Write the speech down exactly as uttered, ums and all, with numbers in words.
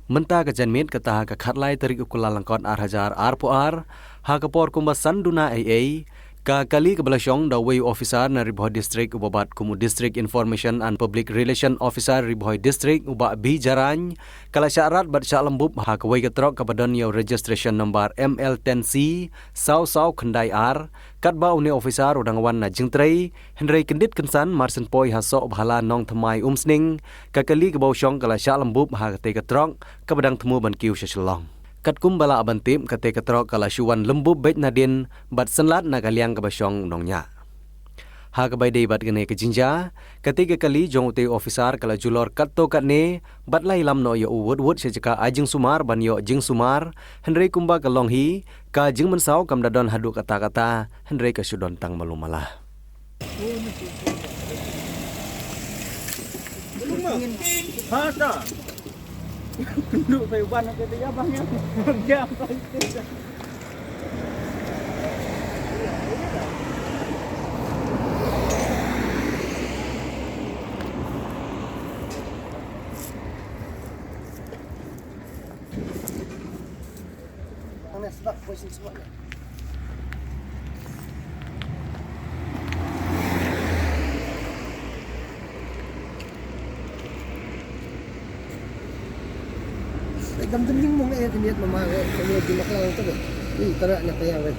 Mynta ka janmiet kata ha ka khatlai tarik u Kyllalyngkot ar hajar arphew ar, ha ka por kumba san duna ei ei, ka kali kaba la shong da uwei u officer na Ri Bhoi District uba bat kum u District Information and Public Relation Officer Ri Bhoi District u Bah B Jarain, ka la shah rat bad shah lymbup ha kawei ka trok kaba don ïa u registration number M L ten C saw saw khyndai ar, katba une u officer u dang wan na jingtrei, hynrei kyndit kynsan marsien poi ha soh ba ha la Nongthymmai Umsning, ka kali kaba u shong ka la shah lymbup ha katei ka trok kaba dang thmu ban kiew sha Shillong. Katkum ba lah ban tip, katei ka trok ka la shu wan lymbup beit nadien bad synlad na ka liang kaba shong u nongñiah. Ha kaba ïadei bad kane ka jingjia, katei ka kali jong utei u officer ka la julor katto katne bad la ïalam noh ïa u wut wut sha jaka ai jingsumar ban ïoh jingsumar, hynrei kumba ka long hi, ka jingmynsaw kam da don haduh katta katta, hynrei ka shu don tang malu mala. Dam dam jing mong eh, keniat mama eh, keniat di maklang tu deh. Ih, tarak na tayang eh.